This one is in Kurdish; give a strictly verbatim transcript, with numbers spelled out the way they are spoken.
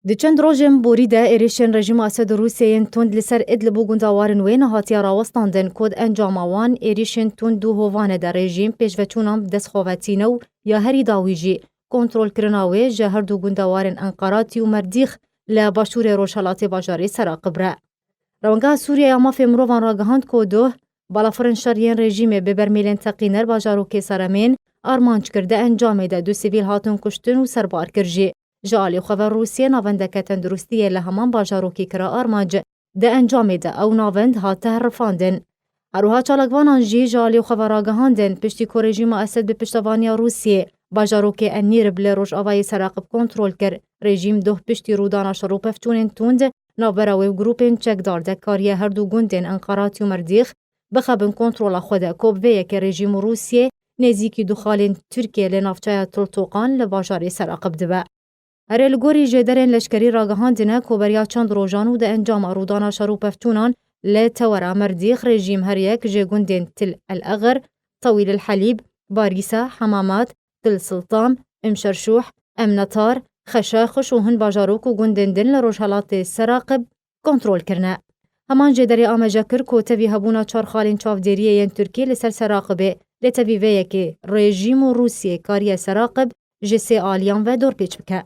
Di çend rojên borî de êrişên rejîma Esed û Rûsiyê yên tund li ser Idlib û gundewarên wê nehatiye rawestandin, ku di encama wan êrişên tund û hovane de rejîm pêşveçûnan bi dest xwe ve tîne û ya herî dawî jî kontrolkirina wê ji her du gundewarên Enqeratî û Merdîx li başûrê rojhelatê bajarê Seraqib re. Rewengeha Sûriye ya Mafê Mirovan ragihand ku duh balafirên şer yên rejîmê bi bermîlên teqîner bajarokê Seremên armanc kir, di encamê de du sivîl hatin kuştin û serbar kir jî. Ji alî xwe ve Rûsiyê navendeke tenduristiyê li heman bajarokî kira armanc, di encamê de ew navend hate herifandin. Her wiha çalakvanan jî ji alî xwe ve ragihandin, piştî ku rejîma Esed bi piştevaniya Rûsiyê bajarokê Enîrib li rojavayê Seraqib kontrol kir, rejîm duh piştî rûdana şer û pevçûnên tund navbera wê û grûpên çekdar de kariye her du gundên Enqeratî û Merdîx bixe bin kontrola xwe de, ku bi vê yekê rejîm û Rûsiyê nêzîkî du xalên Tirkiyê li navçeya Tiltoqan li bajarê Seraqib dibe. Erê, li gorî jêderên leşkerî ragihandine ku beriya çend rojan û di encama rûdana şer û pevçûnan li tewera Merdîx rejîm her yek ji gundên Til El Exir, Tewîl El Helîb, Barîsa, Hemamat, Til Siltan, Im Şerşûh, Em Netar, Xeşaxuş û hin bajarok û gundên din li rojhelatê Seraqib kontrol kirine. Heman jêderê amaje kir ku tevî hebûna çar xalên çavdêriyê yên Tirkî li ser Seraqibê, lê tevî vê yekê rejîm û Rûsiyê kariye Seraqib ji sê aliyan ve dorpêç bike.